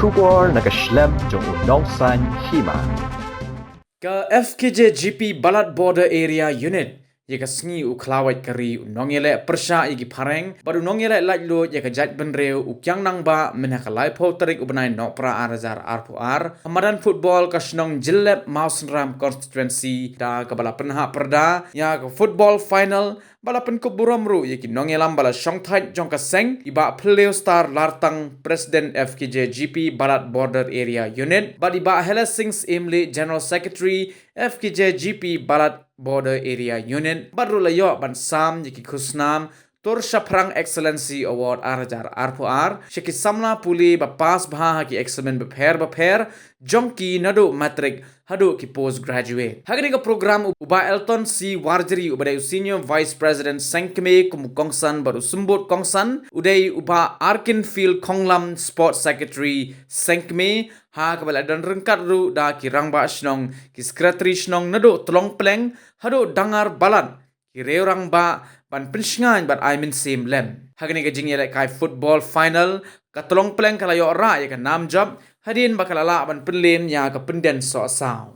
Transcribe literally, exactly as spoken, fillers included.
Khubor na ka shlem jong u Nongsaiñ Hima. Ka F K J G P Balat Border Area Unit ïa ka sngi u khlawait ka ri u nongïaleh pyrshah ïa ki phareng bad u nongïaleh laitluid ïa ka jaitbynriew u Kiang Nangbah mynha ka laiphew tarik u bnai Nohprah ar hajar arphew ar ha madan football ka shnong Jyllep Mawsynram constituency da kaba la pynhap pyrda ïa ka football final bad la pynkup burom ruh ïa ki nongïalam ba la shongthait jong ka seng, i Bah Phylliew Star Lartang, President F K J G P Balat Border Area Unit, bad i Bah Hella Singh Syiem Lee, General Secretary F K J G P Balat Border Area Unit, bad ruh la ïoh ban sam ïa ki khusnam Tur Shaphrang Excellency Award ar hajar arphew ar sha ki samla pule ba pass bha ha ki examen bapher bapher jong ki naduh matric haduh ki postgraduate. Ha kane ka program u Bah Elton C Warjri uba dei u Senior Vice President Seng Kmie kum u kongsan bad u symbud kongsan u dei u Bah Arkinfield Khonglam, Sports Secretary Seng Kmie, ha kaba la don ryngkat ruh da ki rangbah shnong, ki secretary shnong naduh Tlong Pleng haduh Dangar Balat, ki riew rangbah ban pynshngaiñ bad ai mynsiem lem. Ha kane ka jingïalehkai football final, ka Tlong Pleng ka la ïoh rah ïa ka nam jop hadien ba ka la lah ban pynliem ïa ka pynden sohsaw.